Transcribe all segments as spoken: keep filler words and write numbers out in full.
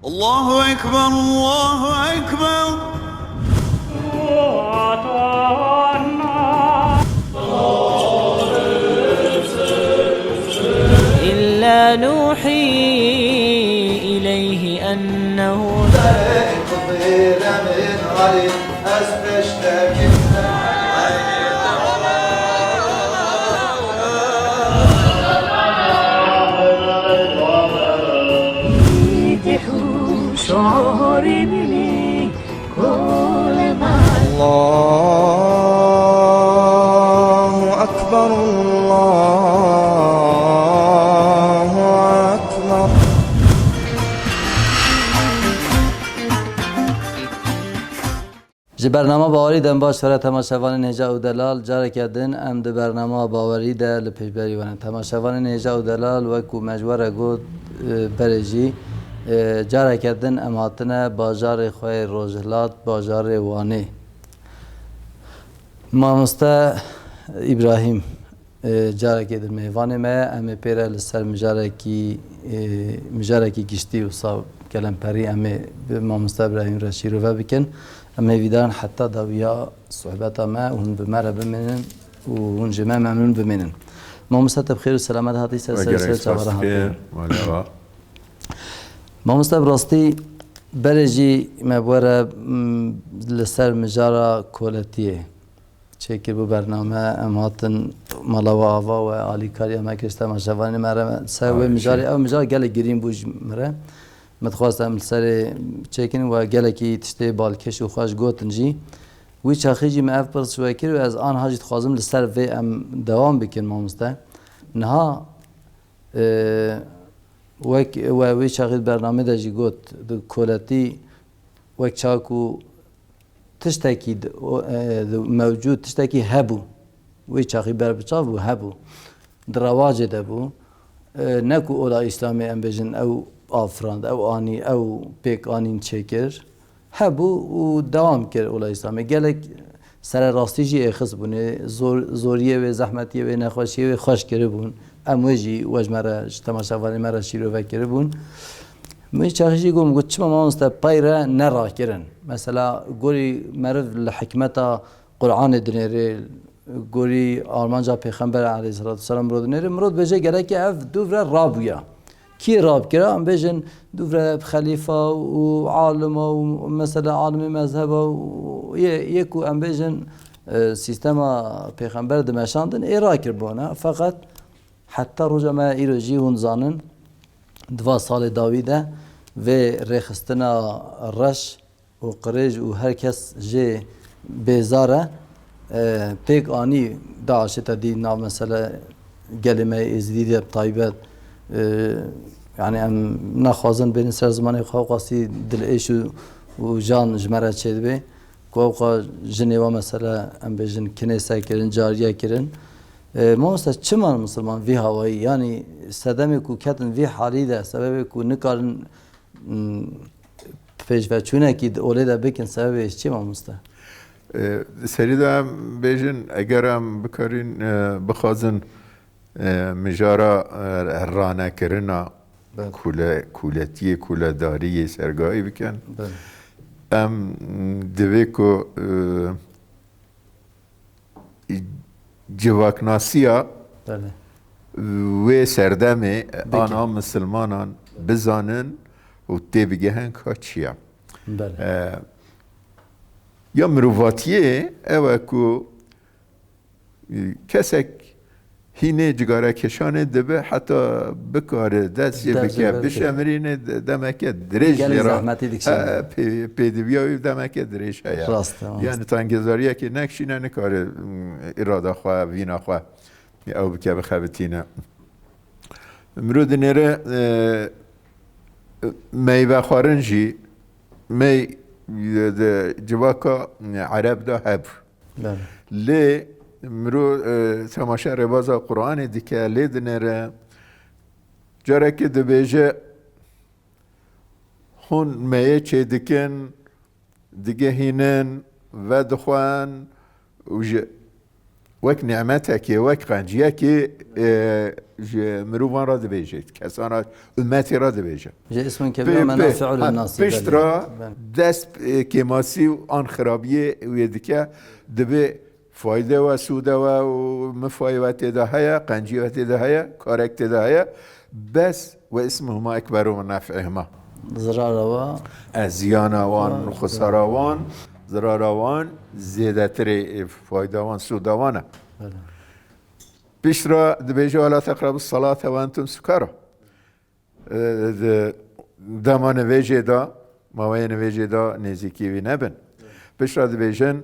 الله أكبر، الله أكبر. إلا نوحي إليه أنه الله أكبر، الله أكبر. Ji bernama Bawerî dem baş were temaşevanên hêja û delal. Careke din em di bernama Bawerî de li pêşberî we ne. Temaşevanên hêja û delal, wekû me ji we re got, e, berê jî, e, careke din em hatine bajarê xwe yê Rojhilat, bajarê Wanê. Mamoste Îbrahîm, e, carekê din mêvanê me ye. Em ê pê re li ser mijarekî, e, mijarekî giştî û sa kelemperî em ê bi mamoste Îbrahîm re şîrove bikin. Em hêvîdarin heta dawiya sohbeta me hûn bi me re bimînin û hûn ji me memnûn bimînin. Mamoste, te bi xêr û selamet hatî ser, ser, ser çavara hatî. Mamoste, bi rastî berê jî me bi we re, m, li ser mijara koletiyê çêkiribû bername, em hatin mala we ava we, alîkariya me kir, ji temaşevanê me re ser wê mijarê. Ew mijar gelek girîng bû ji min re. Min dixwest em li serê çêkin we gelekî tiştê balkêş û xweş gotin jî. Wî çaxî jî me ev pirs ji we kir û ez anha jî dixwazim li ser vê em dewam bikin, mamoste. Niha, e, wek we wî çaxî di bernamê de jî got, di koletî wek çaku tiştekî di, o, e, di mewcûd tiştekî hebû. Wê çaxî berbiçav bû, hebû. Di rewacê de bû. E, ne ku ola Îslamê em bêjin ew afirand, ew anî, ew pêk anîn çêkir. Hebû û dewam kir ola Îslamê. Gelek sererastî jî êxist bûnê. Zor, zoriyê wê, zehmetiyê wê, nexweşiyê wê xweş kiribûn. Em wê jî we ji me re, ji temaşevanê me re şîrove kiribûn. Min çaxî jî got, min got, çima mamoste pey re nerakirin? Mesela, gorî meriv li hikmeta Qur'anê dinêrê, gorî armanca Pêxember aleyhisselatu vesselam mirov dinêrê, mirov dibêje gereke ev dûv re rabûya. Kî rabkira? Em bêjin dûv re xelîfa û alima û mesela alimê mezheba û yê, yê ku em bêjin, e, sîstema Pêxember dimeşandin, ê rakiribûna. Feqet heta roja me îro jî hûn zanin, di va salê dawî de vê rêxistina reş û qirêj û her kes jê bêzar e, e, pêk anî DAIŞê te dî nav mesele gelê me yê Êzidî de bi taybet, e, yani em naxwazin bênin ser zimanê xwe, qasî dilêş û, û jan ji me re çêdibe. Ku ewqa jinê wa mesele em bêjin kinêse kirin, cariye kirin. E, mamoste, çima misilman vî hawayî, yanî sedemê ku ketin vî halî de, sebebê ku nikarin, m, pêşveçûnekî di olê de bikin, sebebê ji çi, mamoste? E, di serî de em bêjin, eger em bikarîn, e, bixwazin, e, mijara, e, ranekirina Belê. kule-, kuletiyê, kuledariyê sergahî bikin, Belê. em divê ku, e, civaknasiya Belê. wê serdemê Bikin. ana misilmanan bizanin û têbigehin ka çi ya. Belê. E, ya mirovatiyê ew e ku, e, kesek hînê cigarekeşanê dibe heta bikare dest jê Dest jê bike, bike. bişemirîne de-, demeke dirêj Gelek jê re. zehmetî dikişîne. He, pê-, pêdiviya wî demeke dirêj heye. Rast, rast. Yani tengezariyekê nekişîne nikare, mm, îrada xwe, vîna xwe ew bike bixebitîne. Miro dinêre, e, meyve xwarin jî, mey, e, di civaka, e, Ereb de hebû. Belê. Lê miro, e, temaşa rêbaza Qur'anê dike, lê dinêre, carekê dibêje, hûn meyê çêdikin, digihînin, vedixwin û ji wek nimetekê, wek qenciyekê, e, ji mirovan re dibêje, kesan re, ummetê re dibêje. Ji ismun kebîr Pê- pê- menafi'u ha, linnasî, pişt belê. Re Belê. Dest, e, kêmasî û an xirabiyê wê dike, dibe fayde we, sûde we û mifayê we tê de heye, qenciyê we tê de heye, karek tê de heye. Bes we ismuhuma ekberu min nef'ihima. Zirara wa. E, ziyana wan, Wa- xusara wan, zirara wan zêdetirê, e, fayda wan, sûda wan e. Belê. Pişt re dibêje, "Ve la teqrabu salate ve entum sukara." E, di dema nivêjê de, maweyê nivêjê de nêzîkî wî nebin. Pişt re dibêjin,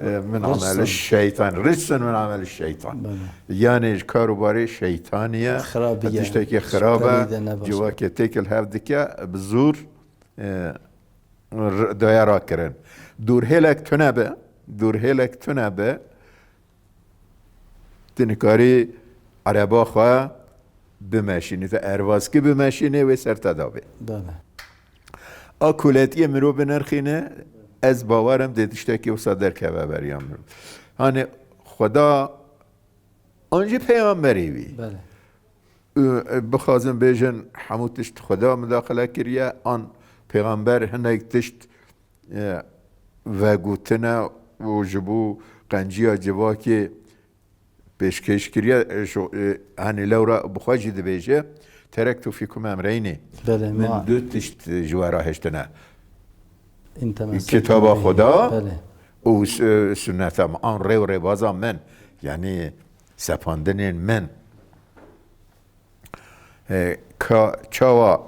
e, "Min Rijsun. Ameli şeytan, rijsun min ameli şeytan." Belê. Yanê ji kar û barê şeytanî ye. Xirabî ye. Tiştekî xirab e, Perî de ne baş e. Civakê têkil hev dike, bi zûr, e, r-, daya rakirin. Dûrhêlek tune be, dûrhêlek tune be, tu nikarî ereba xwe bimeşînî, tu ervaskî bimeşînê, wê ser te dabê. Belê. A kuletiyê mirov binirxîne, ez bawer im dê tiştekî wisa derkeve beriya mirov. Hani Xweda an jî peyxamberê wî. Belê. Û, e, bixwazin bêjin, hemû tişt Xweda mudaxile kiriye, an pêxember hinek tişt, e, vegotine û ji bo qenciya civakê pêşkêş kiriye, e, ji, e, hani lewra bi xwe jî dibêje, "Terektu fîkum emreynî." Belê, Min ma- du tişt ji we re hiştine. Întemesektum Kitaba bihi. Xweda Belê. û s-, e, sunneta min, an rê û rêbaza min, yanî sepandinên min. E, ka, çawa,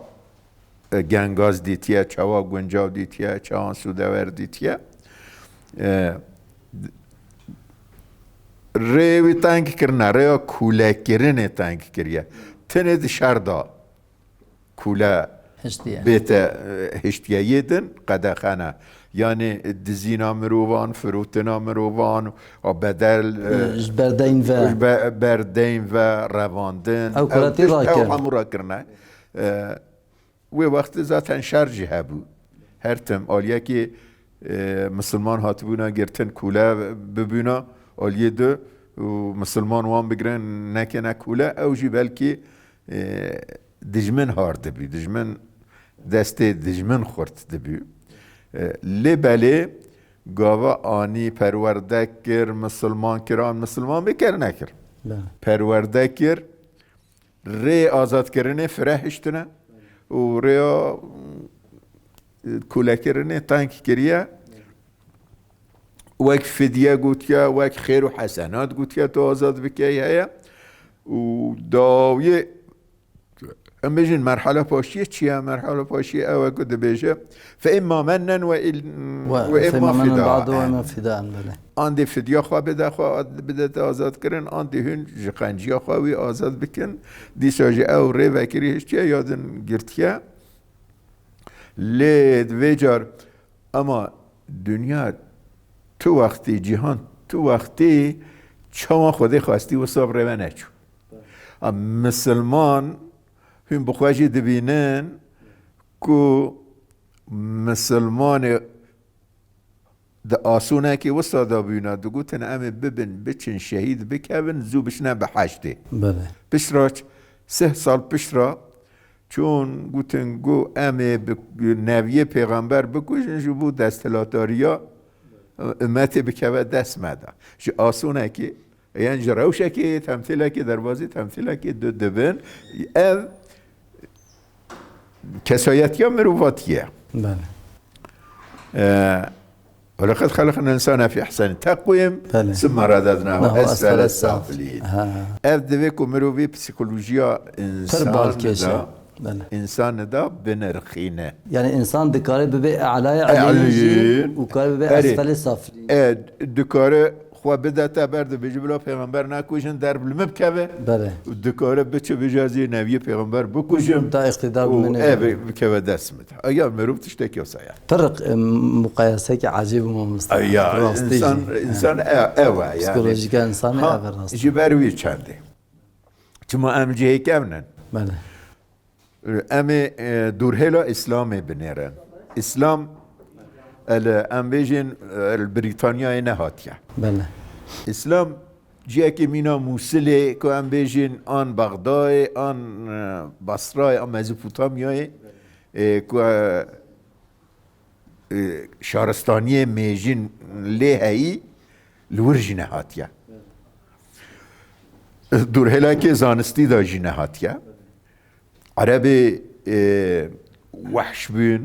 e, gengaz dîtiye, çawa guncav dîtiye, çawa sûdewer dîtiye. E, rê wî teng kirine, rêya kûlekirinê teng kiriye. Tenê di şer de kûle Hiştiye. bête, e, hiştiye yê din qedexe ne. Yanî dizîna mirovan, firotina mirovan, a bedel, e, Ji berdeyn ve. ji be-, berdeyn ve revandin. Ew Ew kuretî tişt, ew rakirin. hemû rakirine. E, wê wextê zaten şer jî hebû. Her tim aliyekî, e, misilman hatibûna girtin kûle bibûna, aliyê du û misilman wan bigirin nekene kûle, ew jî belkî, e, dijmin har dibî, dijmin destê dijmin xurt dibî. E, lê belê gava anî perwerde kir, misilman kir, an misilman bê ker nekir. Belê. Perwerde kir, rê azadkirinê firehiştine û rêya, e, kûlekirinê teng kiriye. Wek fidye gotiye, wek xêr û hesenat gotiye, tu azad bikey heye. Û dawiyê, em bêjin merhala paşiyê çi ye? Merhala paşiyê ew e ku dibêje, "Fe imma mennen ve il-, Ve ve fe imma imma mennen fida." ba'du ve imma fidaan, belê. An dê fidya xwe bide xwe, bide te azad kirin, an dê hûn ji qenciya xwe wî azad bikin. Dîsa jî ew rê vekirî hiştiye ya din girtiye. Lê di vê car, ema dinya tu wextî, cîhan tu wextî çawan Xwedê xwestî wisa bi rê ve neçû. A, misilman hûn bi xwe jî dibînin ku misilmanê di asûnekê wisa de bûna, digotin, "Em ê bibin, biçin, şehîd bikevin, zû bişine biheştê." Belê. Pişt re ç-, sih sal pişt re çûn, gotin, got, "Em ê bi neviyê pêxember bikujin, ji bo desthilatdariya ummetê bikeve dest me de." Ji asûnekê, yan ji rewşekê, temsîlekê, derbazî temsîlekê du dibin. Ev kesayetiya mirovatiye. Belê. Ee, "Ve leqed xelaqnel insane fî ehseni teqwîm, Belê. Sümme radednahu Nahu esfele esfele safilîn." Ha. Ev divê ku mirovî psîkolojiya Pir insan balkêş e. da, Belê. insan da binirxîne. Yani insan dikare bibe alaya E, aliyî jî aliyî. û kare bibe Erê. esfele safilîn. E, dikare xwe bide te ber dibêje, "Bila pêxember nekujin, derb li min bikeve." Belê. Û dikare biçe bêje, "Ez ê neviyê pêxember bikujim." Ta îqtidar Û bi min ev e. bikeve dest min. Eger mirov tiştekî wisa ye. Pir, e, muqayesekî ecêb û mamoste. Ay ya, Rastî insan, jî. insan Ha. e-, ew e yani. Psikolojîka insanê Ha, ev e rastî. ji ber wî çendê. Çima em cihê kevn in? Belê. Em ê, e, dûrhêla Îslamê binêrin. Îslam, el, em bêjin, el Brîtanyayê nehatiye. Belê. Îslam Ciyekê mîna Mûsilê, ku em bêjin an Bexdayê, an, e, Basrayê, an Mezopotamyayê, e, ku, e, e, şaristaniyê mêjin lê heyî, li wir jî nehatiye. Dûrhêlakê zanistî de jî nehatiye. Erebê, e, wehş bûn.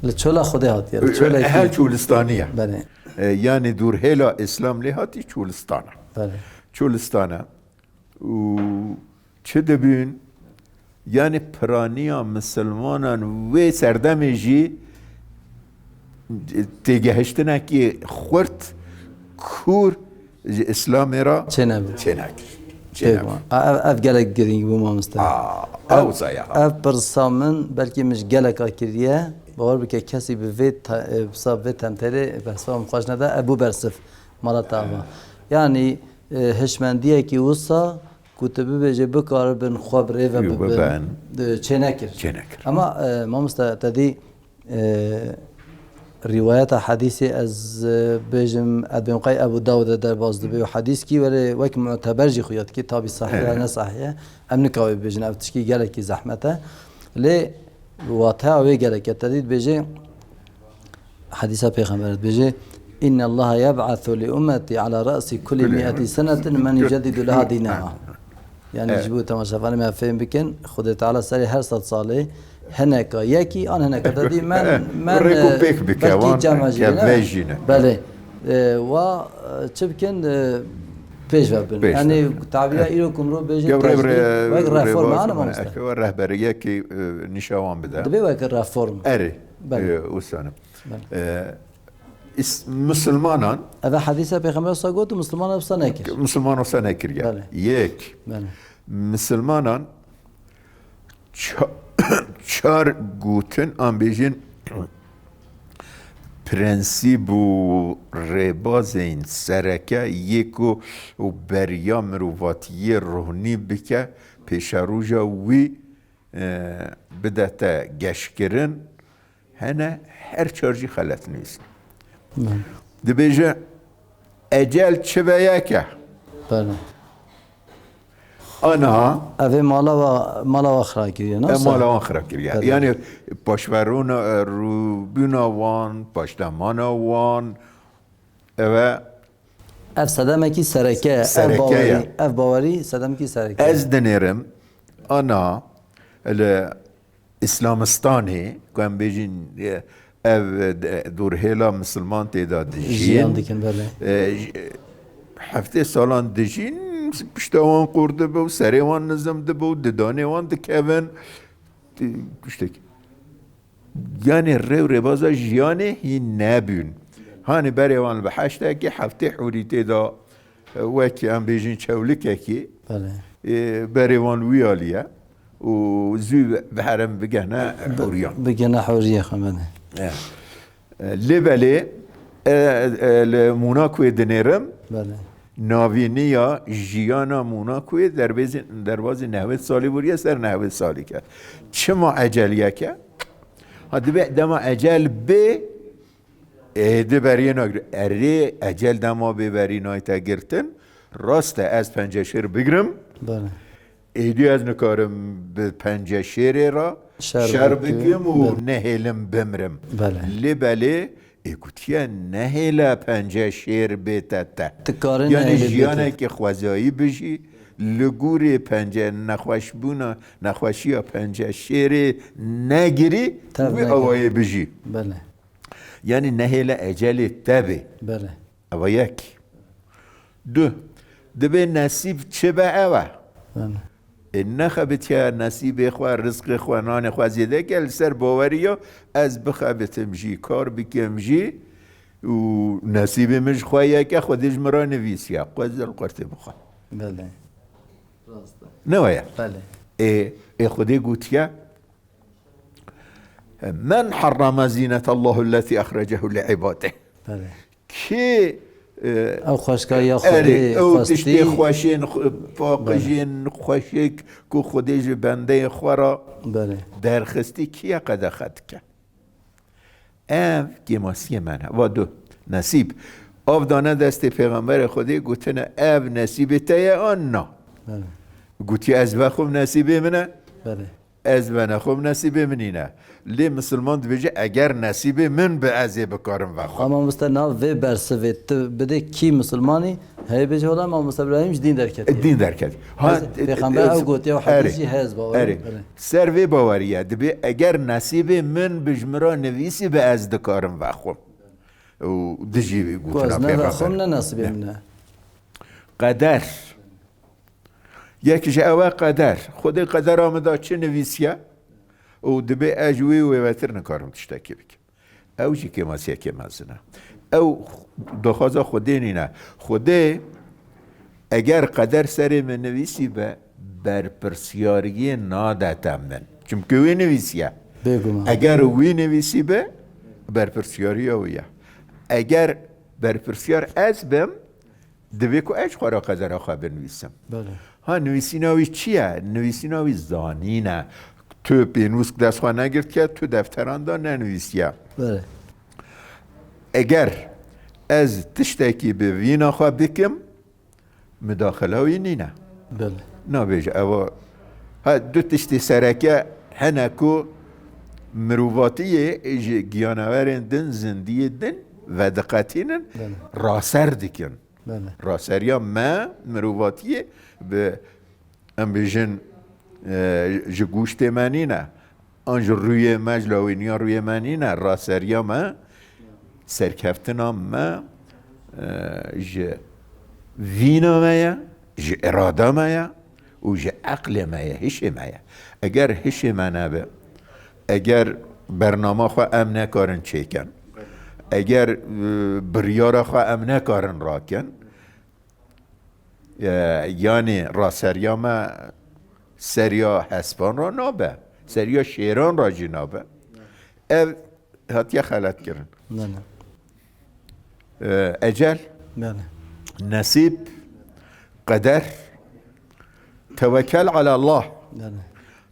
Li çola Xwedê hatiye, li çolekî. Her çolistaniye. Belê. E, yani dûrhêla Îslam lê hatî çolistana. Belê. Çolistana. Û çi dibûn? Yani piraniya misilmanan wê serdemê jî têgehiştinekî xurt, kûr ji Îslamê re Çênebû. Çênekir. Çênebû. Pêk bû. A, ev, ev gelek girîng bû, mamoste. Aa, Ev, ew zaya ha. Ev pirsa min belkî min ji geleka kiriye. Bawer bike kesî bi vê te-, e, bi sa vê temterê behsa min xweş nede. Ev bû bersiv. Mala te ava. Yani, e, hişmendiyekî wisa ku tu bibêje bikaribin xwe bi rê ve Yo, bibin, bibin. e, çênekir. Çênekir. Ama, e, mamoste, te dî E, rîwayeta hedîsê ez, e, bêjim, ez bêm qey Ebû Dawud e derbas dibe û hedîs kî were wek muteber jî xuya dikê, tabî sahih e, Evet. ne sahih e. Em nikawê bêjin, ev tişkî gelekî zehmet e. Lê wateya wê gelek e. Te dî dibêje, hedîsa Pêxember dibêje, "Inna Allaha yeb'asu li ummeti ala ra'si kulli Kulli mi'ati senetin men yuceddidu laha dinaha." Yani Evet. ji bo temaşevanê me fêm bikin, Xwedê Teala serê her sed salê hineka yekî an hineka te dî men, men, Rêk û e, pêk bike, belkî wan cem ke jî ne. vejîne. Belê. E, wa, e, çi bikin, e, pêş ve bin. Pêş Yani ve bin. tabîra Evet. îro ku mirov bêje Gev rê tejdîd, rê wek reform rêbaz ana bine. mamoste. Eke we rehberiyekî, e, nîşa wan bide. Dibe wek reform. Erê. Belê. E, wisa ne. Belê. E, Is-, Misilmanan Eve hedîsa Pêxember wisa got û Misilman wisa nekir. Misilman wisa nekiriye. Belê. Yek. Belê. Misilmanan ça-, çar gotin an bêjin prensîb û rêbazên sereke yê ku û beriya mirovatiyê rohnî bike pêşeroja wî e, bidete geşkirin, hene her çar jî xelet nivîsî. Belê. Dibêje, ecel çi be yek e. Belê. Ana. Ev ê mala wa, mala wa xira kiriye, E, nasıl? mala wan xira kiriye. Belê. Yani paşverona, e, rûbûna wan, paşdemana wan, eve Ev sedemekî sereke, ev Sereke bawerî, ye. ev bawerî sedemekî sereke. Ez dinêrim, ana li Îslamistanê, ku em bêjin, e, ev, e, dûrhêla misilman tê de dijîn. Jiyan dikin, belê. E, j-, heftê salan dijîn, pişta wan qûr dibe û serê wan nizim dibe û didanê wan dikevin. Tiştekî. Yani rê û rêbaza jiyanê hîn nebûn. Hani berê wan li heştekî heftê hûrî tê de, e, wekî em bêjin çewlikekî, Belê. e, berê wan wî alî ye û zû bi herin bigihne hûriyan. Bigihne hûriyê xwe, belê. E. E, lê belê, e, e, li Monacoyê dinêrim, Belê. navîniya jiyana Monacoyê derbêzî-, derbazî nehwêd salî bûriye ser nehwêd salî ke. Çima eceliyeke? Ha, dibe dema ecel bê, êdî beriyê nagir. Erê, ecel dema bê berî nayte girtin. Rast e, ez penceşêr bigrim. Belê. Êdî ez nikarim bi penceşêrê re Şer şer bikim. bikim û Belê. nehêlim bimrim. Belê. Lê belê, ê gotiye nehêle penceşêr bête te. Dikare Yani nehêle bête. jiyanekî xwezayî bijî, li gorî pence-, nexweşbûna, nexweşiya penceşêrê negirî, Tev wî neke. awayê bijî. Belê. Yani nehêle ecelê te bê. Belê. Ev e yek. Du, dibê nesîb çi be ew e. Belê. Ê nexebitiye nesîbê xwe, rizqê xwe, nanê xwe zêde ke li ser baweriya ez bixebitim jî, kar bikim jî û nesîbê min ji xwe yeke Xwedê ji min re nivîsiye. Xwezil qurtê bixwe. Belê. Rast e. Ne weye? Belê. Ê, ê Xwedê gotiye, "Men harrama zînetallahi alleti ahrecehu li ibadih." Belê. Kê, e, Ew xweşka ya erê, Xwedê ew xwestî. tiştê xweşên, xwe-, paqijên xweşik ku Xwedê ji bendeyê xwe re Belê. derxistî, kî ye qedexe dike? Ev kêmasiyê me ne. Va du, nesîb. Av dane destê Pêxemberê Xwedê, gotine, "Ev nesîbê te ye an na?" Belê. Gotiye, "Ez vexwim nesîbê min e, Belê. ez venexwim nesîbê min nîne." Lê misilman dibêje, "Eger nesîbê min bi, ez ê bikarim vexwim." Ama mamoste nav vê bersivê tu bidê kî misilmanî, heye bêje, "Wela mamoste Îbrahîm ji dîn derketiye." Dîn derket. Ha, Ez, Pêxember ew gotiye û erê, hedîs jî heye ez bawer erê. im. Belê. Ser vê bawerî ye, dibê eger nesîbê min bi ji min re nivîsî bi, ez dikarim vexwim. Û dijî Ku ez gotina ne Pêxember. vexwim ne nesîbê min e. Qeder. Yek ji ew e qeder. Xwedê qedera min da çi nivîsiye? Û dibê ez ji wî wêvetir nikarim tiştekî bikim. Ew jî kêmasiyekê mezin e. Ew daxwaza Xwedê nîne. Xwedê eger qeder serê min nivîsî be, berpirsiyariyê nadete min. Çimkî wî nivîsiye. Bêguman. Eger wî nivîsî be, berpirsiyariya wî ye. Eger berpirsiyar ez bim, divê ku ez ji xwe re qedera xwe binivîsim. Belê. Ha, nivîsîna wî çi ye? Nivîsîna wî zanîn e. Tu pênûsk dest xwe negirtiye, tu defteran de nenivîsiye. Belê. Eger ez tiştekî bi vîna xwe bikim, midaxila wî nîne. Belê. Nabêje ewa. Ha, du tiştê sereke hene ku mirovatiyê ji giyanewerên din, zindiyê din vediqetînin, Belê. raser dikin. Belê. Raseriya me mirovatiyê bi, em bêjin, e, ji goştê me nîne, an ji rûyê me, ji lawêniya rûyê me nîne, raseriya me, serkeftina me, e, ji vîna me ye, ji irada me ye û ji eqlê me ye, hişê me ye. Eger hişê me nebe, eger bernama xwe em nekarin çêkin, eger, e, biryara xwe em nekarin rakin, e, yanî raseriya me seriya hespan re nabe, seriya şêran re jî nabe. Ev hatiye xeletkirin. Belê. E, ecel, Belê. nesîb, qeder, tewekel ala Allah. Belê.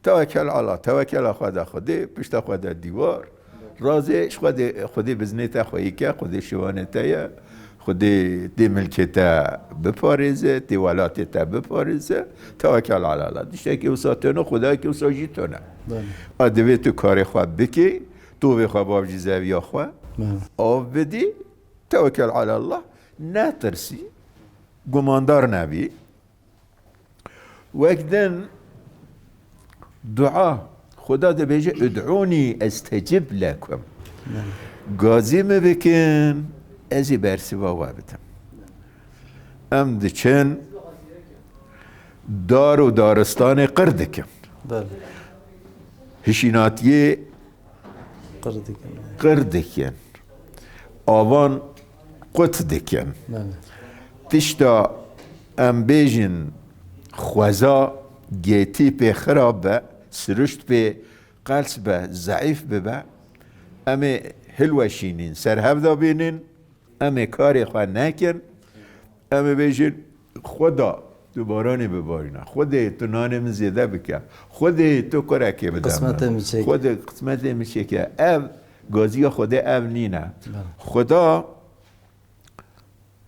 Tewekel ala, tewekela xwe de Xwedê, pişta xwe de dîwar. Razê ji Xwedê, Xwedê biznê te xweyî ke, Xwedê şivanê te ye, Xwedê tê milkê te biparêze, tê welatê te biparêze. Tewekel ala Allah. Tiştekî wisa tune, Xwedayekî wisa jî tune. Belê. A divê tu karê xwe bikî, tovê xwe bavcî zeviya xwe, Belê. av bidî, tewekel ala Allah, netirsî, gumandar nebî. Wek din dua, Xuda dibêje, "Ud'ûnî estecib lekum." Gazî min bikin, ez ê bersiva we bidim. Em diçin dar û daristanê qir dikin. Belê. Hişînatiyê Qir dikin. qir dikin. Avan qut dikin. Belê. Tişta em bêjin xweza gêtî pê xirab be, siruşt pê qels be, zeîf bibe, em ê hilweşînîn, serhevda bînin, em ê karê xwe nekin, em ê bêjin, "Xweda, tu baranê bibarîne. Xwedê, tu nanê min zêde bike. Xwedê, tu kurekê bide min. Qismetê min çêke." Xwedê, qismetê min çêke." Ev gaziya Xwedê ev nîne. Belê. Xweda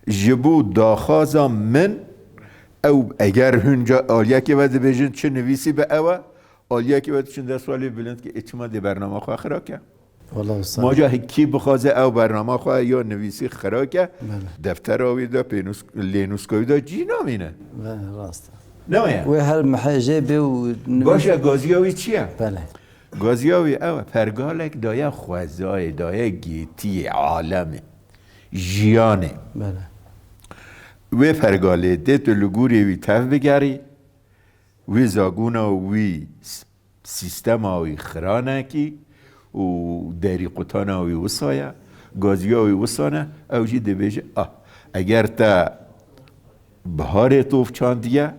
ji bo daxwaza min, ew eger hûn ca aliyekê ve dibêjin çi nivîsî be ew e, aliyekê ve diçin dest xwe lê bilind ke, ê çima dê bernama xwe xira ke? Wala wisa. Ma ca kî bixwaze ew bernama xwe ya nivîsî xira ke, Belê. deftera wî de, pênûs-, lênûska wî de cî namîne. Belê, rast e. Ne ye? Wê her mehê jê bê û Baş e, gaziya wî çi ye? Belê. Gaziya wî ew e, pergalek daye xwezayê, daye gêtiyê, alemê, jiyanê. Belê. Wê pergalê dê tu li gorî wî tev bigerî, wê zagona wî, s-, sîstema wî xiranekî û derî qutana wî wisa ye, gaziya wî wisa ne, ew jî dibêje, ah, eger te biharê tov çandiye,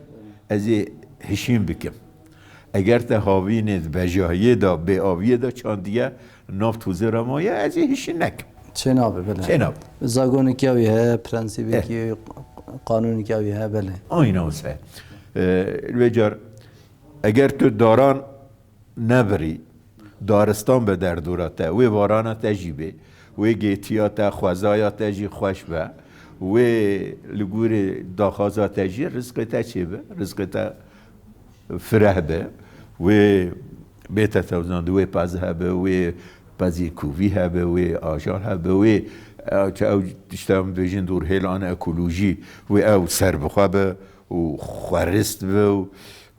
ez ê hişîn bikim. Eger te havînê di bejahiyê de, bêaviyê de çandiye, nav tozê re maye, ez ê hişîn nekim. Çênabe, belê. Çênabe. Zagonekî ya wî heye, prensîbekî, qanûnekî ya wî heye, belê. Ayna wisa. E, li vê car, eger tu daran nebirî, daristan be derdora te, wê varana te jî bê, wê gêtiya te, xwezaya te jî xweş be, Wê li gorî daxwaza te jî rizqê te çêbe, rizqê te fireh be, wê bête tewzandin, wê pez hebe, wê pezê kovî hebe, wê ajal hebe, wê, ew, çi ew tişta em bêjin dorhêlan ekolojî, wê ew serbixwe be û xwerist be û,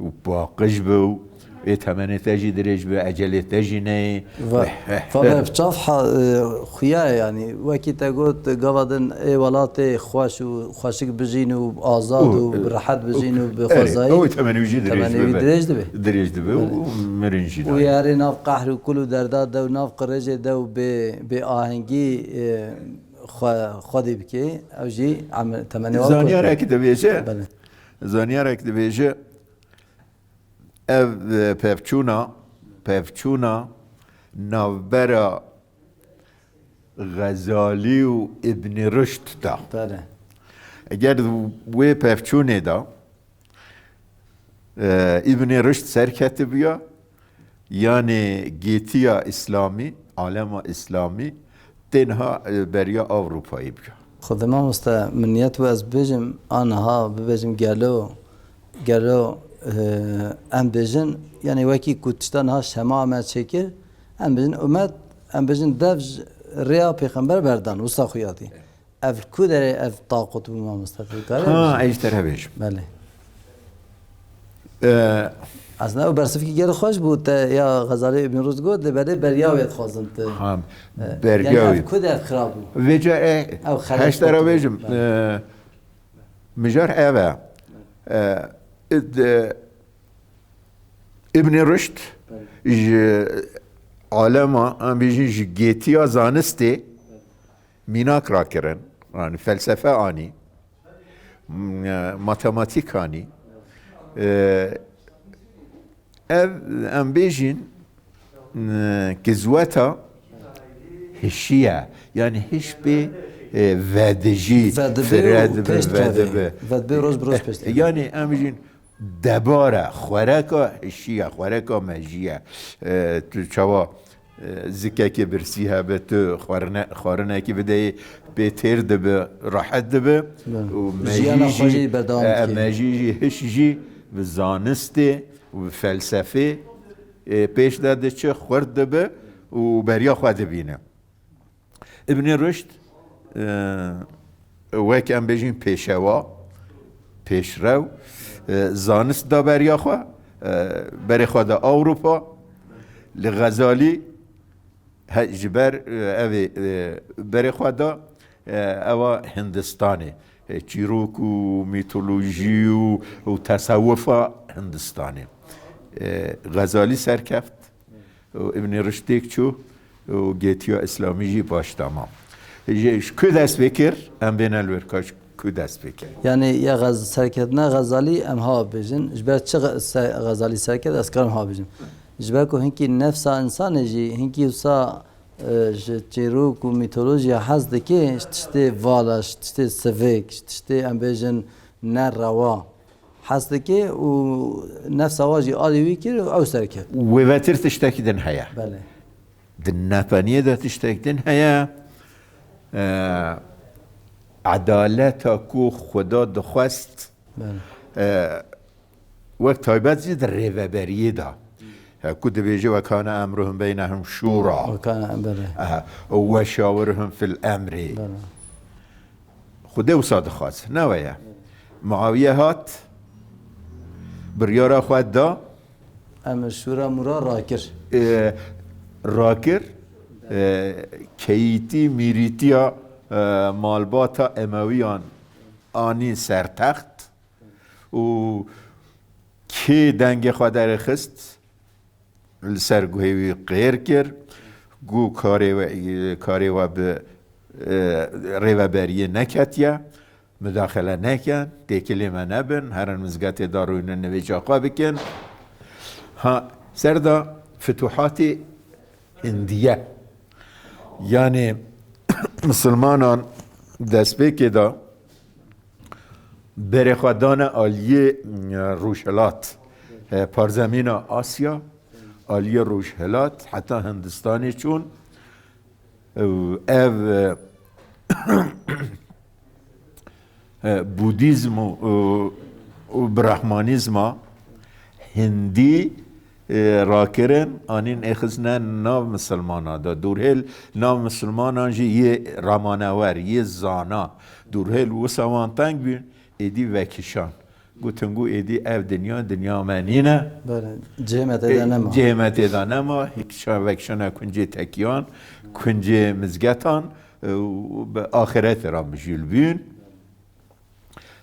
û paqij be û ê temenê te jî dirêj be, ecelê te jî neyê. Va, va be çav ha, e, xuya ye, yanî wekî te got, gava din ê welatê xweş û xweşik bijîn û azad û, û, e, bi rehet bijîn û bi, erê, xwezayî, ew temenê wî jî dirêj temenê wî dibe. Dirêj dibe. Dirêj dibe û, belê, û mirin jî û nayê. Ê herê nav qehr û kul û derda de û nav qirêjê de û bê, bê ahengî, e, xwe, xwedî bike, ew jî em-, temenê wan. Zanyarek dibêje, belê, zanyarek dibêje, ev, e, pevçûna, pevçûna navbera Xezalî û Îbnî Rişd da. Belê. Eger wê pevçûnê da, e, Îbnî Rişd serketibûya, yanê gêtiya Îslamî, alema Îslamî, tênha, e, beriya Ewropayê bûya. Xwedê mamoste, min niyet bû ez bibêjim, aniha bibêjim gelo, gelo, e, em bêjin, yanî wekî ku tişta niha şema me çêkir, em bêjin umet, em bêjin dev ji rêya pêxember berdan, wisa xuya dî. Ev li ku derê ev taqut bû mamoste, tu dikare bêjî? Ha, ez ji te re bêjim. Belê. Ee, Aslında ew bersivkî gelek xweş bû, te ya Xezalî Îbn Rûşd got, lê belê beriya wê dixwazim tu. Ha, e, beriya yanî wê. Ev ku de ev xirab bû? Vêca, e, ew xelet, ez ji te re bêjim, belê, e, mijar ev e. E, id, e, Îbn Rişd, belê, ji alema, em bêjin ji gêtiya zanistê, mînak rakirin, yanî felsefe anî, m-, e, matematîk anî. E, ev, em bêjin, e, kizweta hişiye, yanî hiş bê, e, vedijî, vedibê û fire dibe, pêş dibe, vedibe. Vedibê, roj bi roj pêş dibe. Yanî em bêjin, debare, xwereka hişiye, xwereka mejî ye. E, tu çawa, e, zikekê birsî hebe, tu xwarine-, xwarinekî bideyê, pê têr dibe, rehet dibe. Belê. Û mejî jî, jiyana xwe jî berdewam e, dike. Mejî jî, hiş jî bi zanistê û bi felsefê, e, pêş de diçe, xurt dibe û beriya xwe dibîne. Îbnî Rişd, e, wek em bêjin pêşewa, pêşrew, e, zanist da beriya xwe, e, berê xwe da Ewropa, li Xezalî he, ji ber, e, ev ê, e, berê xwe da, e, ewa Hindistanê, e, çîrok û mîtolojî û, û tesewufa Hindistanê. E, Xezalî serkeft, û Îbnî Rişd têk çû û gêtiya Îslamî jî baş da ma. Ji, ji ku dest pê kir? Em bêne li wir ka ji ku dest pê kir. Yanî ya Xez-, serketina Xezalî em ha bêjin. Ji ber çi Xe-, se-, Xezalî serket, ez karim ha bêjim. Ji ber ku hinkî nefsa însanê jî hinkî wisa, e, ji çîrok û mîtolojiya hez dike, ji tiştê vala, ji tiştê sivik, ji tiştê em bêjin nerewa hez dike û nefsa wa jî alî wî kir û ew serket. Wê vetir tiştekî din heye. Belê. Di nepeniyê de tiştek din heye. E, edaleta ku Xuda dixwest, belê, e, wek taybet jî di rêveberiyê de. E, ku dibêje, "Ve kane emruhum beynehum şûra." Ve kane, belê. Aha. "Ve şawirhum fil emrê." Belê. Xwedê wisa dixwaz, ne we ye. Muawiye hat, biryara xwe da. Em şûra mûra rakir. E, rakir, e, keyîtî, mîrîtiya, e, malbata Emewiyan anî ser text û kê dengê xwe derêxist, li ser guhê wî qêr kir, got karê we, karê we bi, e, rêveberiyê neketiye, mudaxele nekin, têkilê me nebin, herin mizgetê de rûnin nivêja xwe bikin. Ha, ser de Fituhatê Hindiye. Yanî misilmanan destpêkê de berê xwe dane aliyê, e, rojhilat, e, parzemîna Asya, aliyê rojhilat, heta Hindistanê çûn. Ev, ev, e, E, Budîzm û, û, û Brahmanîzma Hindî, e, rakirin, anîn êxistine nav misilmana de. Dûrhêl nav misilmanan jî yê ramanewer, yê zana. Dûrhêl wisa wan teng bîn, êdî vekişan. Gotin ku êdî ev dinya, dinya me nîne. Belê. Cihê me tê de E, nema. Cihê me tê de nema. Kişan vekişane kuncê tekiyan, kuncê mizgetan, e, û bi axirete re mijûl bûn.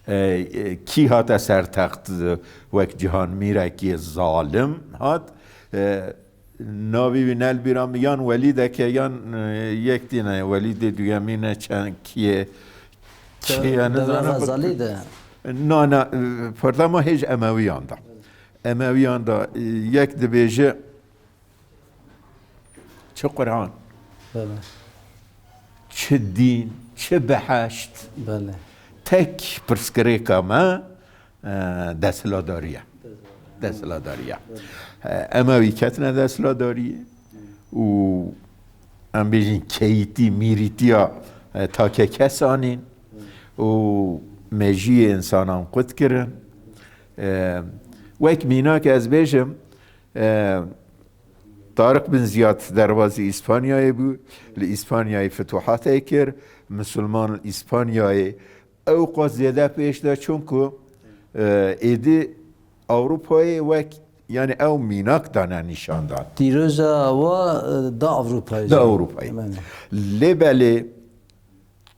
E, e, kî hate ser text, e, wek cihanmîrekî zalim hat. E, navî wî ne li bîra min, yan Welîdeke, yan, e, yek tîne, Welîdê duyemîne çend kî ye? Kî ye, Devra nizane, Xezalî de. Na, na, e, perdema hêj Emewiyan da. Emewiyan da, e, yek dibêje, çi Quran, Belê. Çi dîn, çi biheşt. Belê. Tek pirsgirêka me, e, desthilatdarî ye. Desthilatdarî ye. E, Emewî ketine desthilatdariyê û em bêjin keyîtî, mîrîtiya, e, take kes anîn û mejiyê însanan qut kirin. E, wek mînak ez bêjim, e, Tariq bin Ziyad derbazî Îspanyayê bû, li Îspanyayê fituhatê kir, Misilman li Îspanyayê ew qas zêde pêş de, çunku, e, êdî Ewropayê wek, yani ew mînak dane nîşan dan. Dîroja wa, e, da Ewropayê Da jî. Ewropayê. Belê. Lê belê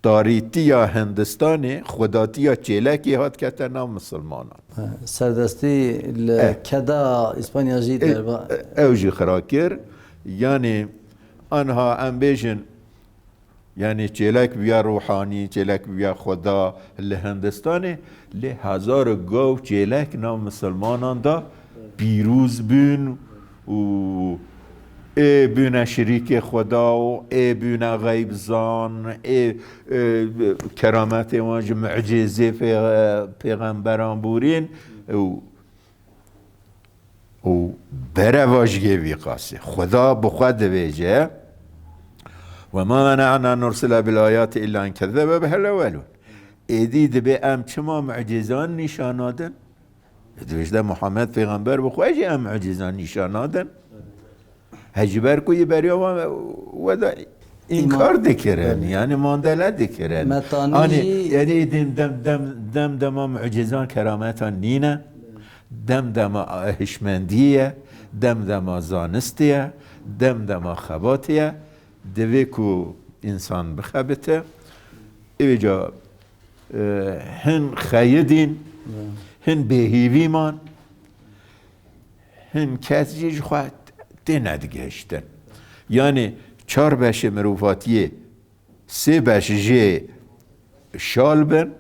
tarîtiya Hindistanê, xwedatiya çêlekê hat kete nav misilmanan. He, serdestî li Eh. keda Îspanya jî E, derba- e, ew jî xira kir. Yani anha em bêjin, yani çêlek biya ruhanî, çêlek biya xweda li Hindistanê, lê hezar gov çêlek nav misilmanan da pîroz bûn û ê bûne şirîkê Xweda û ê bûne xeybzan, ê, ê, kerametê wan ji mucizê pê-, pêxemberan borîn û, û bereva ji yê vî qasî. Xweda bi xwe dibêje, "Ve ma mena'na nursile bil ayati illa en kezzebe biha el-ewwelun." Êdî dibê em çima mucizan nîşan nadin? Dibêjde Muhammed Pêxember bi xwe jî em mucizan nîşan nadin. He ji ber ku yê beriya wan we de înkar Îman. dikirin, Belê. yani mandele dikirin. Metanî Hani jî yani dem, dem, dem, dem dema mucizan kerametan nîne, dem dema hişmendiyê ye, dem dema zanistê ye, dem dema xebatê ye, divê ku însan bixebite. Êvêca, e, hin xeyidîn, hin bêhîvî man, hin kes jî ji xwe têne digihiştin. Yani çar beşê mirovatiyê sê beş jê şal bin,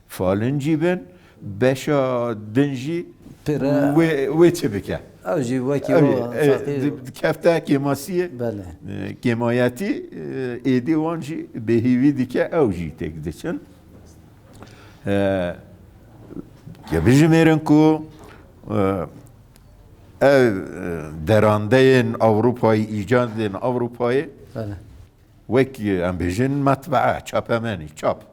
falincî bin, beşa din jî Pire. wê, wê çi bike? Ew jî wekî Ew, wa e, feqîr. di, di kefte kêmasiyê, Belê. e, kêmayetî, e, êdî wan jî bêhîvî dike, ew jî têk diçin. E, ya bijimêrin ku, e, ev, e, derandeyên Ewropayê, îcadên Ewropayê Belê. wek, em bêjin, metbaa, çapemenî, çap,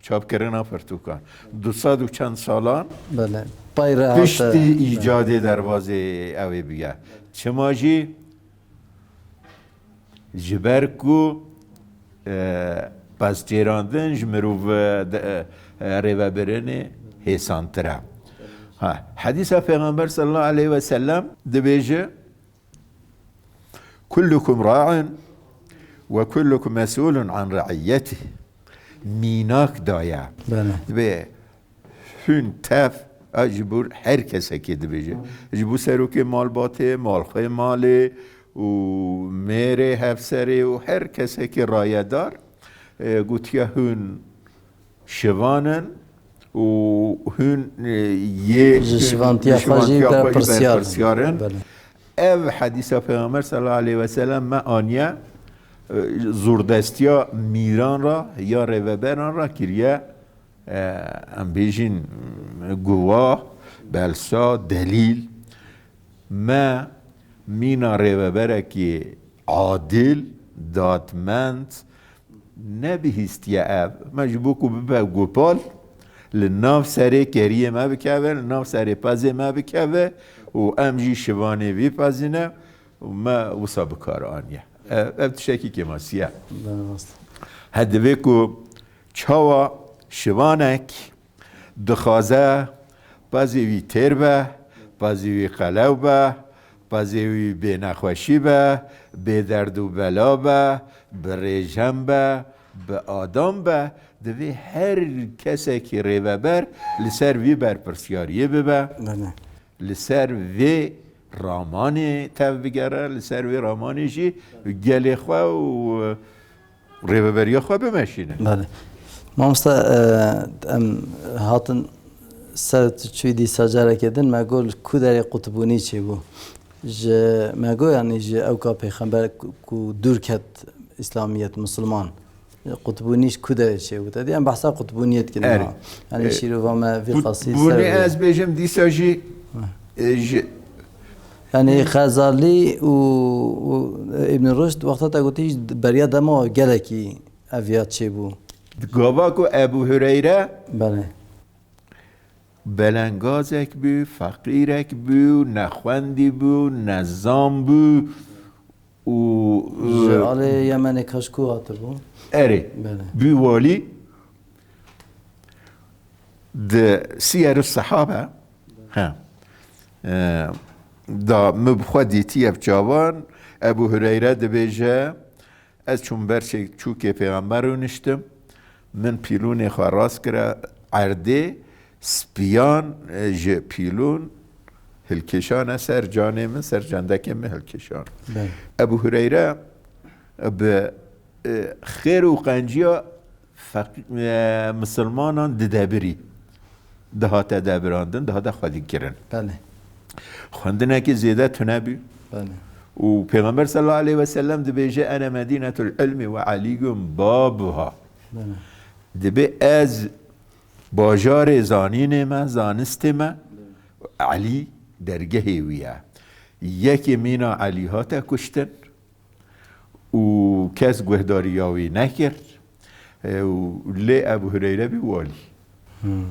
çapkirina pirtûkan. Du sed û çend salan Belê. Pay re piştî hate. îcadê derbazê ew ê bûye. Çima jî? Ji ber ku, e, pesçêrandin ji mirov, e, de, e, rêvebirinê hêsantir e. Ha, hedîsa Pêxember sallallahu aleyhi ve sellem dibêje, "Kullukum ra'in ve kullukum mes'ulun an ra'iyyetih." Mînak daye. Belê. Dibê hûn tev, a, ji bo her kesekê dibêje. Ji bo serokê malbatê, malxwê malê û mêrê hevserê û her kesekê rayedar, e, gotiye hûn şivan in û hûn, e, yê Ji hûn şivantiya ji xwe jî şivantiya xwe jî berpirsiyar in. berpirsiyar in. Belê. Ev hedîsa Pêxember sallallahu aleyhi ve sellem me aniye, e, zordestiya mîran ra ya rêveberan ra kiriye, e, em bêjin, guwah, belsa, delîl. Me mîna rêveberekî adil, dadmend, nebihîstiye ev. Me ji bo ku bibe gopal, Li nav serê keriyê me bikeve, li nav serê pezê me bikeve û em jî şivanê vî pezî ne û me wisa bi kar aniye. Ev, ev tiştekî kêmasî ye. Belê rast. He divê ku çawa şivanek dixwaze pezê wî têr be, pezê wî qelew be, pezê wî bênexweşî be, bêderd û bela be, bi rêjem be, bi adam be, divê her kesekî rêveber li ser vî berpirsiyariyê bibe. Belê. Li ser vê ramanê tev bigere, li ser vê ramanê jî gelê xwe û rêveberiya xwe bimeşîne. Belê. Mamoste, e, em hatin ser tu çûyî dîsa carekê din, me got li ku derê qutbûnî çêbû. Ji me got, yanî ji ewka pêxember ku, ku dûr ket îslamiyet, misilman, qutbûnî ji ku derê çêbû? Te dî em behsa qutbûniyê dikin. Erê. Ha. Yanî E, şîrova me vî qasî ser bûnê vê. Ez bêjim dîsa jî, e, ji Yani Xezalî û, û Îbn Ruşd wexta te gotî beriya dema gelekî ev ya çêbû. Gava ku Ebu Hureyre Belê. belengazek bû, feqîrek bû, nexwendî bû, nezan bû û, Ji e, alê Yemenê kaş ku hatibû? Erê, Belê. bû walî. Di Siyer Sehabe, he, e, da min bi xwe dîtiye bi çavan, Ebu Hureyre dibêje, ez çûm ber çê-, çûkê Pêxember rûniştim, min pîlûnê xwe rast kire erdê, spiyan, e, ji pîlûn hilkişane ser canê min, ser çendekê min hilkişan. Belê. Ebu Hureyre bi, e, xêr û qenciya feq-, e, misilmanan didebirî. Dihate debirandin, dihate xwedîkirin. Belê. Xwendinekî zêde tune bû. Belê. Û Pêxember sallallahu aleyhi ve sellem dibêje, "Ene medînetul ilmi ve Aliyyun babuha." Belê. Dibê ez bajarê zanînê me, zanistê me, Elî dergehê wî ye. Yekê mîna Elî hate kuştin. û kes guhdariya wî nekir. E, û lê Ebu Hureyre bî walî. Hmm.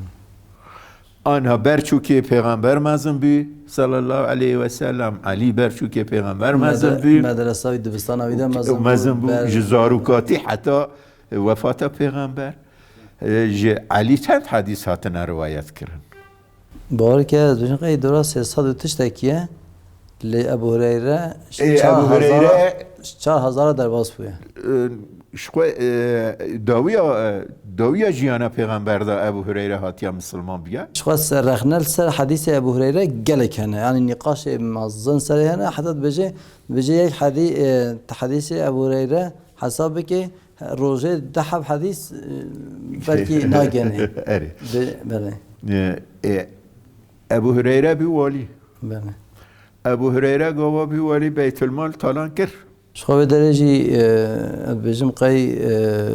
Anha ber çûkê Pêxember mezin bî, sallallahu aleyhi ve sellem. Elî ber çûkê Pêxember mezin Medre-, bî. Medresa wî, dibistana wî de mezin bû, Mezin bû, ber- ji zarokatî heta wefata Pêxember. E, ji Elî çend hedîs hatine riwayet kirin. Bawer ke ez dibêjim qey dora sê sed û tiştekî ye, lê Ebu Hureyre Ê, çar Ebu Hureyre hezara, çar hezara derbas bûye. E, ji xwe, e, dawiya, e, dawiya jiyana Pêxember de Ebu Hureyre hatiya misilman bûye. Ji xwe se-, rexne li ser hedîsê Ebu Hureyre gelek hene. Yanî nîqaşê mezin serê hene. Heta dibêje, dibêje yek hedî-, e, ti hedîsê Ebu Hureyre hesab bike, He, rojê du heb hedîs, e, belkî nagene. Erê. Be-, belê. E, e, Ebu Hureyre bî walî. Belê. Ebu Hureyre gava bî walî Beytulmal talan kir. Ji xwe vê derê jî, e, ez dibêjim qey, e,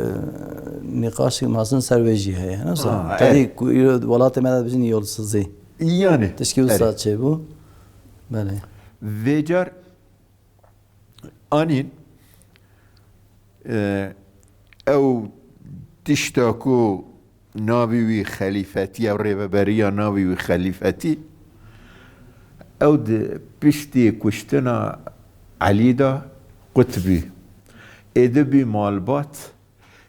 nîqaşek mezin ser vê jî heye. Nasıl? Ha, Tedî erê. Ku îro welatê me de dibêjin yolsuzî. Yani, Tişkî wisa erê. Çêbû. Belê. Vê car Anîn, e, ew tişta ku navê wî xelîfetî, ew rêveberiya navê wî xelîfetî, ew di piştî kuştina Elî de qut bî. Êdî bî malbat,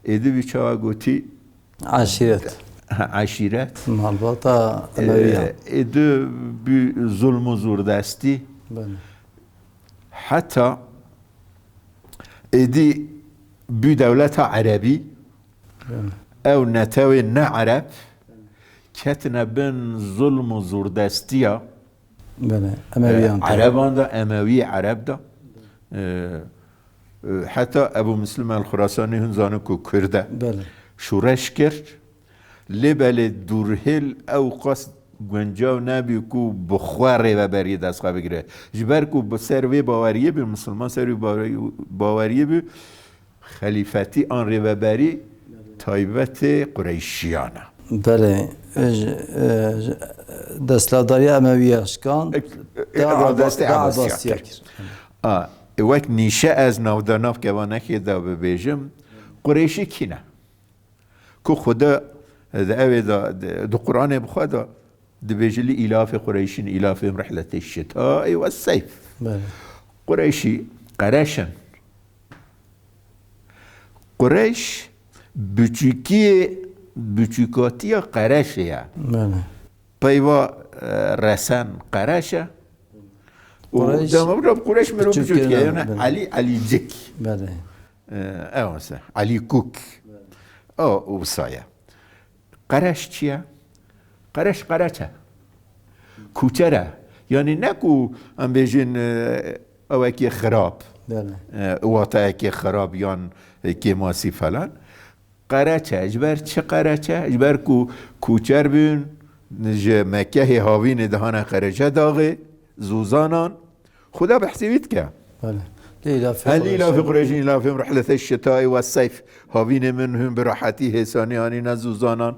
Êdî bî çawa gotî? Eşîret. Ha, eşîret. Malbata Emewiyan. Ê, êdî bî zulm û zordestî. Belê. Heta êdî bî dewleta Erebî. Belê. Ew netewê ne Ereb ketine bin zulm û zordestiya Belê, Emewiyan. E, Ereban de, Emewî Ereb de. E, e, heta Ebu Muslim el Xurasanî hûn zanin ku Kurd e. Belê. Şoreş kir. Lê belê Dûrhêl ew qas guncaw nebî ku bi xwe rêveberiyê dest xwe bigire. Ji ber ku bi ser vê baweriyê bî, Musulman ser wî baweriyê, baweriyê bî, Xelîfetî an rêveberî taybetê Qureyşiyan e. Belê, e, ji, e, ji, desthilatdariya Emewiya şikand, Ek-, e, da Eba-, da Ebasiya Ebasiya kir. kir. A, e, wek nîşe ez navda nav kevanekê de bibêjim, Qureyşî kî ne? Ku Xuda Di ewê de, di, di Qur'anê bi xwe de dibêje, "Li îlafê Qureyşîn, îlafihim rihletê şitaî we seyf." Belê. Qureyşî qereş in. Qureyş biçûkiyê, biçûkatiya qereşê ye. Belê. Peyva, e, resen qereş e. Û Qureyş dema bi Qureyş mirov biçûk biçûk e, e, yani belê. Elî, Elîcik. Belê. E, ew se, Elî Kuk. O, wisa ye. Qereş çi ye? Qereş, qereç e. Kuçer e. Yani ne ku em bêjin, e, ewekî xirab. Belê. E, watayekî xirab yan, e, kêmasî falan. Qereç e. Ji ber çi qereç e? Ji ber ku kuçer bûn, ji Mekehê havînê dihane Qereçe daxê, zûzanan. Xuda behsê wî dike. Belê. Lê îlafê Hel Qureyşîn. Îlafê Qureyşîn, îlafihim rihletê şitaî we seyf. Havînê min hûn bi rahetî hêsanî anîne zûzanan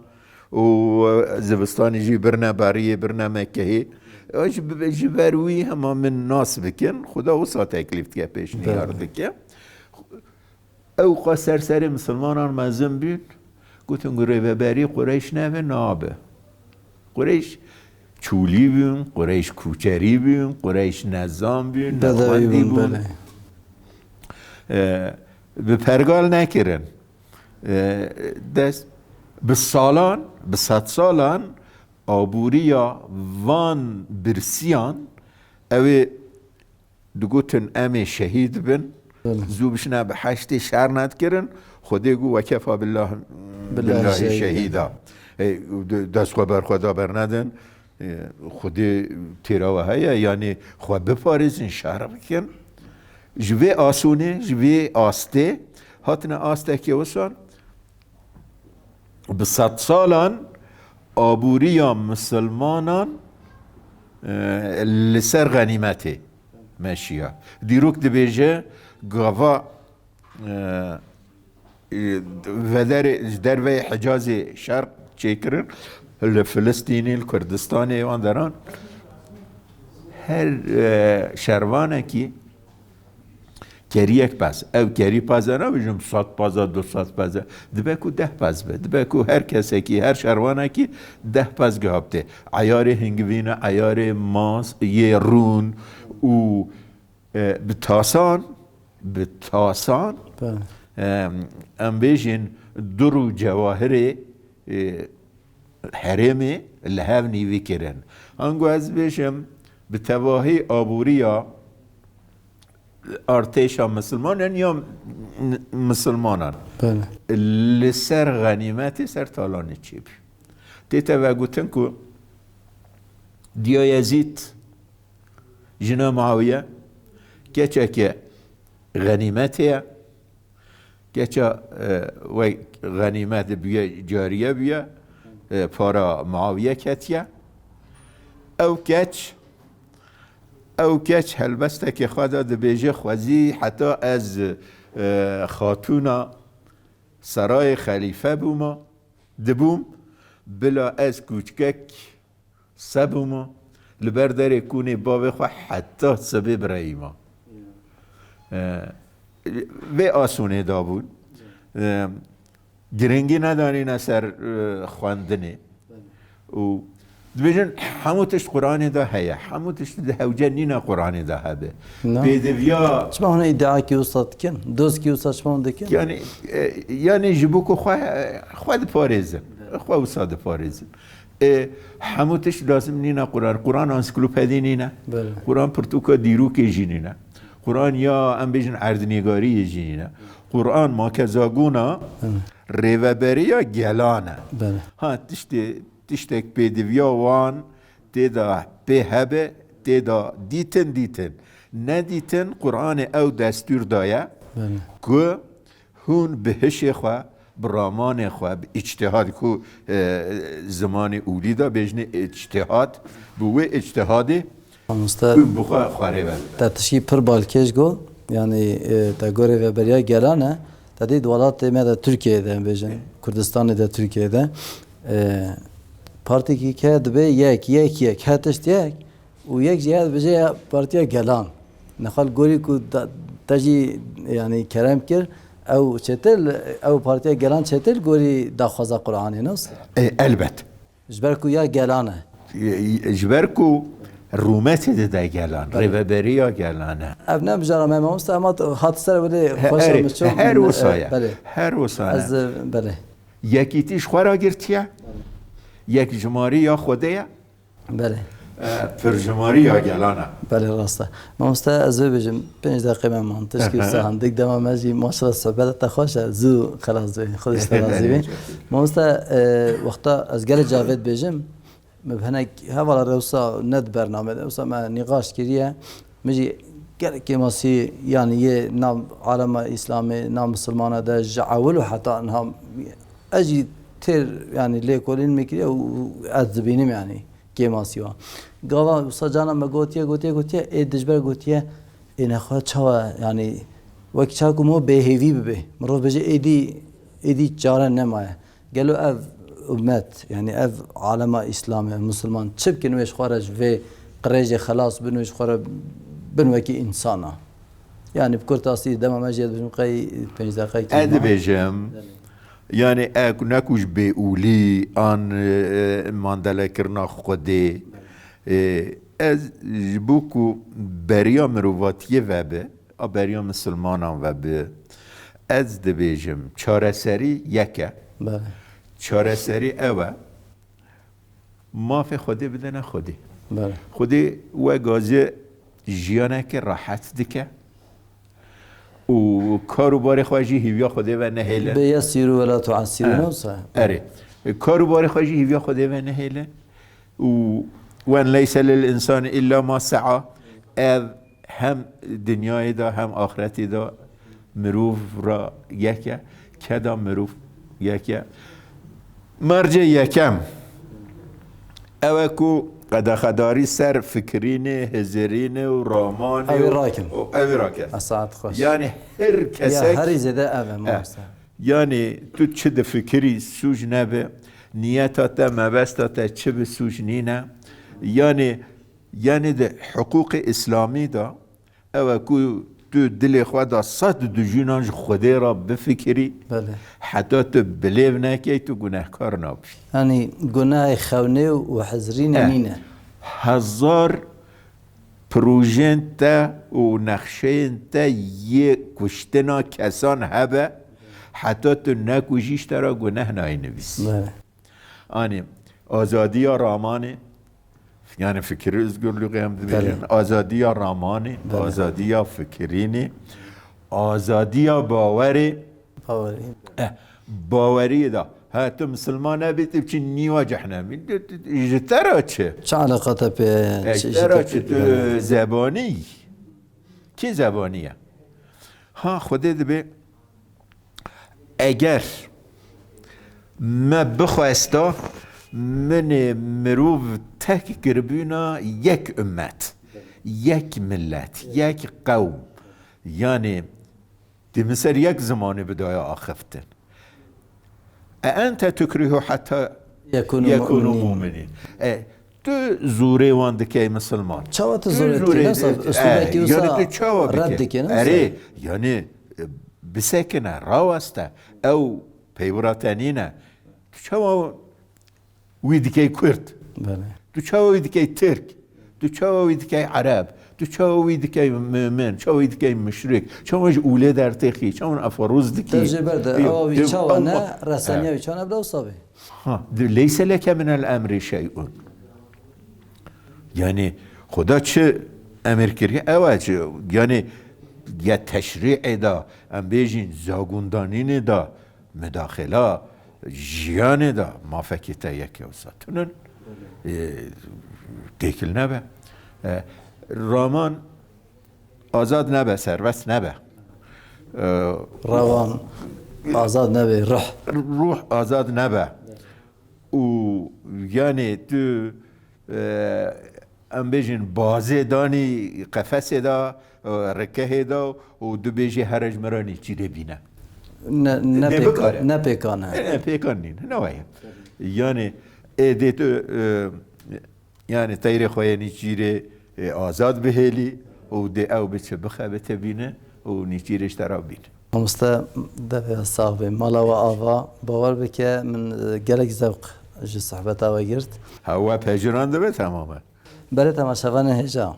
û zivistanî jî birine beriyê, birine Mekehê. Ji, ji ber wî hema min nas bikin, Xuda wisa teklîf dike, pêşniyar Belê. Dike. Ew qas ser serê misilmanan mezin bûn, gotin ku rêveberî Qureyş nebe, nabe. Qureyş çûlî bûn, Qureyş kuçerî bûn, Qureyş nezan bûn, Bedewî nexwendî bûn, bûn. Belê. E, bi pergal nekirin. E, dest, bi salan, bi sedsalan aboriya van birsiyan, ew ê digotin, "Em ê şehîd bin, Belê. Zû bişine biheştê, şer nedikirin." Xwedê got, "Wekefa billah, Billah billahi şehîda." şehîda. E, de-, dest xwe ber xwe da bernedin. E, Xwedê têra we heye, yanî xwe biparêzin, şer bikin. Ji vê asûnê, ji vê astê hatine astekê wisan. Bi sedsalan aboriya misilmanan, e, li ser xenîmetê meşiya. Dîrok dibêje, gava, e, e, vederê, ji derveyê Hicazê şer çêkirin, li Filistînê, li Kurdistanê, wan deran, her, e, şervanekî keriyek pez. Ew kerî pez e, nabêjim sed pez e, du sed pez e. Dibe ku deh pez be. Dibe ku her kesekî, her şervanekî deh pez giha bidê. Eyarê hingivîne, eyarê mas, yê rûn û, e, bi tasan, bi tasan, Be. e, em bêjin dur û cewahirê, e, herêmê li hev nîvî kirin. Ango ez bêjim, bi tevahî aboriya artêşa misilmanan ya m-, misilmanan Belê. Li ser xenîmetê, ser talanê çêbû. Tê te vegotin ku Diya Yezîd, jina Muawiye, keçeke xenîmetê ye. Keça, e, wek xenîmet bûye, cariye bûye, e, para Muawiye ketiye. Ew keç, ew keç helbestekê xwe de dibêje, "Xwezî heta ez, e, xatûna serayê xelîfe bûma, dibûm, bila ez kûçkek se bûma, li ber derê kûnê bavê xwe heta sibê bireyîma." E, vê asûnê dabûn. E, giringî nedanîne ser, e, xwendinê. Û dibêjin, hemû tişt Quranê de heye. Hemû tişt di hewce nîne Quranê de hebe. Na. Pêdiviya Çima hûn îdiakî wisa dikin? Dozkî wisa çima hûn dikin? Yani, e, yani ji bo ku xwe, xwe diparêzin. Xwe wisa diparêzin. E, hemû tişt lazim nîne Quran. Quran ansiklopedî nîne. Belê. Quran pirtûka dîrokê jî nîne. Quran ya em bêjin erdnîgariyê jî nîne. Quran makezagona Belê. Rêveberiya gelan e. Belê. Ha, tiştê, tiştek pêdiviya wan tê de pê hebe, tê de dîtin, dîtin. Nedîtin, Quranê ew destûr daye Belê. Ku hûn bi hişê xwe, bi ramanê xwe, bi îctihad ku, e, zimanê ûlî de bêjinê îctihad, bi wê îctihadê Mamoste, hûn bi xwe xwarê ve. Te tişkî pir balkêş got, yanî, e, te gorê veberiya gelan e, te dî di welatê me de Tirkiyeyê de, em bêjin, Kurdistanê de, Tirkiyeyê de, e, partîkî ke dibe yek, yek, yek, her tişt yek, û yek jî heye dibêje ya partiya gelan. Nexal gorî ku da-, te jî, yanî, kerem kir, Ew çêtir, ew Partiya Gelan çêtir gorî daxwaza Qur'anê, ne wisa? E, elbet. Ji ber ku ya gelan e. E, ji ber ku rûmetê dide gelan, Belê. rêveberiya gelan e. Ev ne mijara me mamoste, ema t-, hat ser wele He, xweş erê, min çû, her min, wisa e, ye. belê. Her wisa ne. Ez, e, belê. Yekîtî ji xwe re girtiye. Yekjimarî ya Xwedê ye. Belê. E, pirjimarî ya gelan e. Belê, rast e. Mamoste, ez vê bêjim, pênc deqê me man, tişkî Aha. wisa hindik dema me jî maşallah sohbeta te xweş e, zû xelas dibê, Xwedê ji te razî bê. Mamoste, e, wexta ez gelek cavet bêjim, me bi hinek hevala re wisa ne di bername de, wisa me nîqaş kiriye, min jî gelek kêmasî, yanî yê nav alema Îslamê, nav misilmana de ji ewil û heta niha ez jî têr, yanî lêkolîn min kiriye û ez dibînim, yanî kêmasî wa. Gava wisa cana me gotiye, gotiye, gotiye, ê dijber gotiye, ê nexwe çawa, yanî wek çawa ku min bêhêvî bibe. Mirov bêje êdî, êdî çare nemaye. Gelo ev ummet, yanî ev alema Îslamê, ev misilman çi bikin wê ji xwe re ji vê qirêjê xelas bin û ji xwe re bin wekî însana? Yanî bi kurtasî dema me jê dibêjim qey pênc deqe kêm Ez e. dibêjim, yanî e, ne ku ji bêûlî an, e, mandelekirina Xwedê, e, ez ji bo ku beriya mirovatiyê vebe, a beriya misilmanan vebe, ez dibêjim, çareserî yek e. Belê. Çareserî ew e, mafê Xwedê bidene Xwedê. Belê. Xwedê we gazê jiyaneke rehet dike û kar û barê xwe jî hîviya Xwedê ve nehêlin. Be yesîrû ve la tuesîrû, Eh, ne wisa? Erê. Kar û barê xwe jî hîviya Xwedê ve nehêlin. Û wen leyse lil insani illa ma sea. Ev hem dinyayê de hem axretê de mirov re yek e, keda mirov yek e. Mercê yekem, ew e ku qedexedarî ser fikirînê, hizirînê û ramanê Ew ê û, rakin. û ew ê rakin. A saet xweş. Yani her Ya kesek herî zêde ev e, Eh, mamoste. yani tu çi difikirî sûc nebe, niyeta te, mebesta te çi bi sûc nîne. Yani, yani di hiqûqê îslamî de, ew e ku tu dilê xwe de sed dijûnan ji Xwedê re bifikirî, Belê. heta tu bilêv nekey, tu gunehkar nabî. Yanî gunehê xewnê û hizrînê Eh, nîne. hezar projeyên te û nexşeyên te yê kuştina kesan hebe, heta tu nekujî, ji te re guneh nayê nivîsî. Belê. Anî azadiya ramanê, yani fikir özgürlüğü em dibêjin, Belê. azadiya ramanê, Belê. azadiya fikirînê, azadiya bawerê. Bawerî. Eh, bawerî da. Ha, tu misilman nebî, tu biçî nîva cehnemî. Tu, tu, ji te re çi? Çi eleqa te pê ye? Eh, Çi, ji te re çi? Tu zebanî. Kî zebanî ye? Ha, Xwedê dibê, eger me bixwesta, min ê mirov tek kiribûna yek ummet, yek millet, yek qewm, yani di min ser yek zimanê bidaya axiftin. E ente tukrihu heta Yekunu yekunu mu'minin. mu'minin. E, tu zûrê wan dikey misilman. Çawa tu Tu zûrê dikey? zûrê Nasıl? di-, Üslubekî e, wisa yani tu çawa red bike? dike, nasıl? Erê, yani, e, bisekine, raweste. Ew peywira te nîne. Tu çawa wî dikey Kurd? Belê. Tu çawa wî dikey Tirk? Tu çawa wî dikey Ereb? Tu çawa wî dikey mumin? Çawa wî dikey muşrik? Çawa ji ûlê dertêxî? Çawa eferûz dikî? Te jê berde, Yok, ewa wî yok, çawa ne, Allah. reseniya Evet. wî çawa ne, bila wisa bê. Ha, de leyse leke minel emri şey'un. Yani, Xuda çi emir kiriye? Ewa çi, yani, ya teşri'ê da, em bêjin, zagundanînê da, Midaxila jiyanê de mafekê te yek e wisa tune. E, têkil nebe. E, raman azad nebe, serbest nebe. E, Rawan azad nebe, ruh. Ruh azad nebe. Û yani tu, e, em bêjin, bazê danî qefesê de, e, rikehê de û dibêjê here ji min re nêçîrê bîne. Ne, ne Dê pêka-, bikare. ne pêkan e. Ne, ne pêkan nîn, ne weye. Yani ê dê tu, e, yani teyrê xwe yê nêçîrê, e, azad bihêlî û dê ew biçe bixebite bîne û nêçîrê ji te re bîne. Mamoste, dev e, sax bê. Mala we ava, bawer bike, min, e, gelek zewq ji sohbeta we girt. Hewa pejirandibê, tamam e. Berê temaşevanên hêja,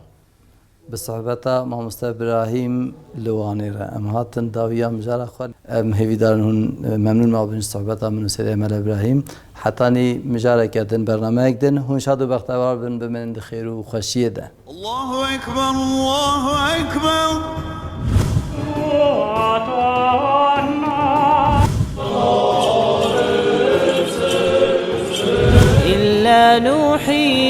bi sohbeta Mamoste Birahîm li Wanê re em hatin dawiya mijara xwe. Em hêvîdarin hûn, e, memnûn mabin ji sohbeta min û Seydê Emel Birahîm. Hetanî mijareke din, bernameyek din, hûn şad û bextewar bin, bimînin di xêr û xweşiyê de. الله أكبر، الله أكبر. إلا نوحي